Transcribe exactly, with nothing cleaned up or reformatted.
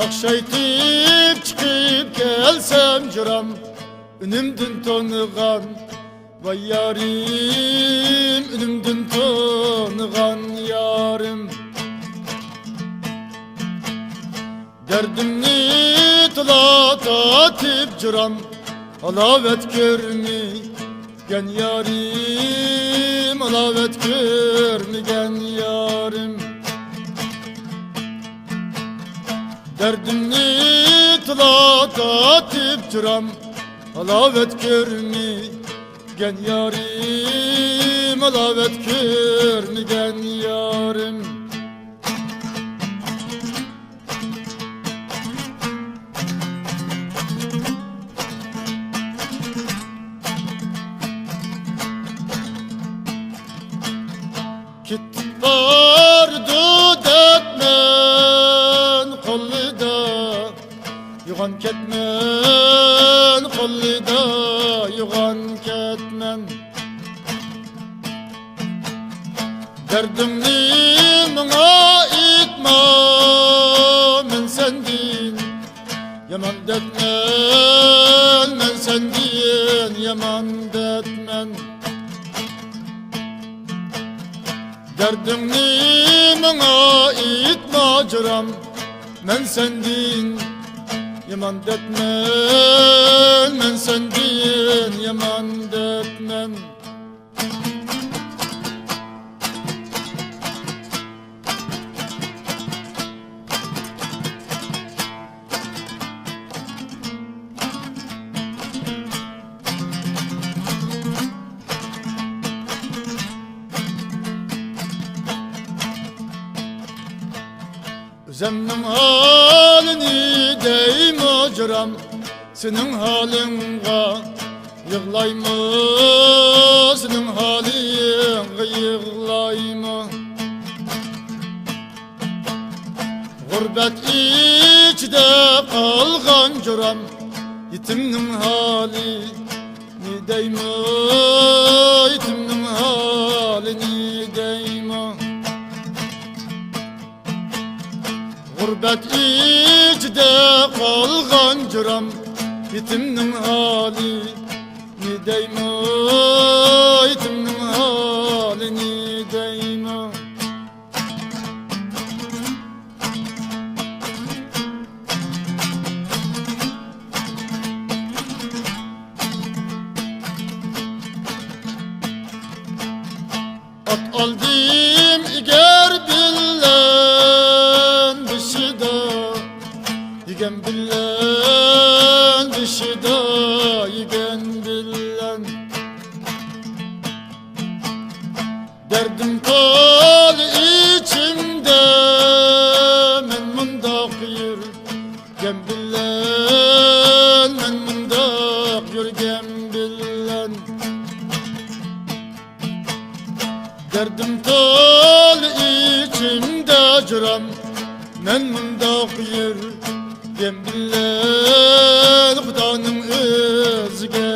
ئوخشايتىپ چىقىپ كەلسەم جۇرام، ئۈنۈمدىن تونغان، ۋاي يارىم، ئۈنۈمدىن تونغان يارىم. دەردىمنى تولا تارتىپ جۇرام، ھالاۋەت كۆرمىگەن يارىم، ھالاۋەت كۆرمىگەن يارىم. دەردىمنى تولا تارتىپ جۇرام، ھالاۋەت كۆرمىگەن يارىم، ھالاۋەت كۆرمىگەن يارىم. كېتىپ بارىدۇ دەپمەن قولىدا، يوغان كەتمەن قولىدا، يوغان كەتمەن. دەردىڭنى ماڭا ئېيتما، مەن سەندىن يامان دەتمەن، مەن سەندىن يامان دەتمەن. دەردىڭنى ماڭا ئېيتما جۇرام، مەن سەندىن يامان دەتمەن، مەن سەندىن يامان دەتمەن. ئۆزۈمنىڭ ھالىنى دەيمۇ جۇرام، سېنىڭ ھالىڭغا يىغلايمۇ، سېنىڭ ھالىڭغا يىغلايمۇ. غۇربەت ئىچىدە قالغان جۇرام، يېتىمنىڭ ھالى نېدەيمۇ، يېتىمنىڭ ھالى نېدەيمۇ. غۇربەت ئىچىدە قالغان جۇرام، يېتىمنىڭ ھالى نېدەيمۇ، يېتىمنىڭ ھالى نېدەيمۇ. ئات ئالدىم ئېگەر بىلەن بېشىدا، يېگەن بىلەن بېشىدا، يېگەن بىلەن. دەردىم تولا ئىچىمدە، مەن مۇنداق يۈرگەن بىلەن، مەن مۇنداق يۈرگەن بىلەن. دەردىم تولا ئىچىمدە جۇرام، مەن مۇنداق يۈرگەن بىلەن، خۇدانىڭ ئۆزىگە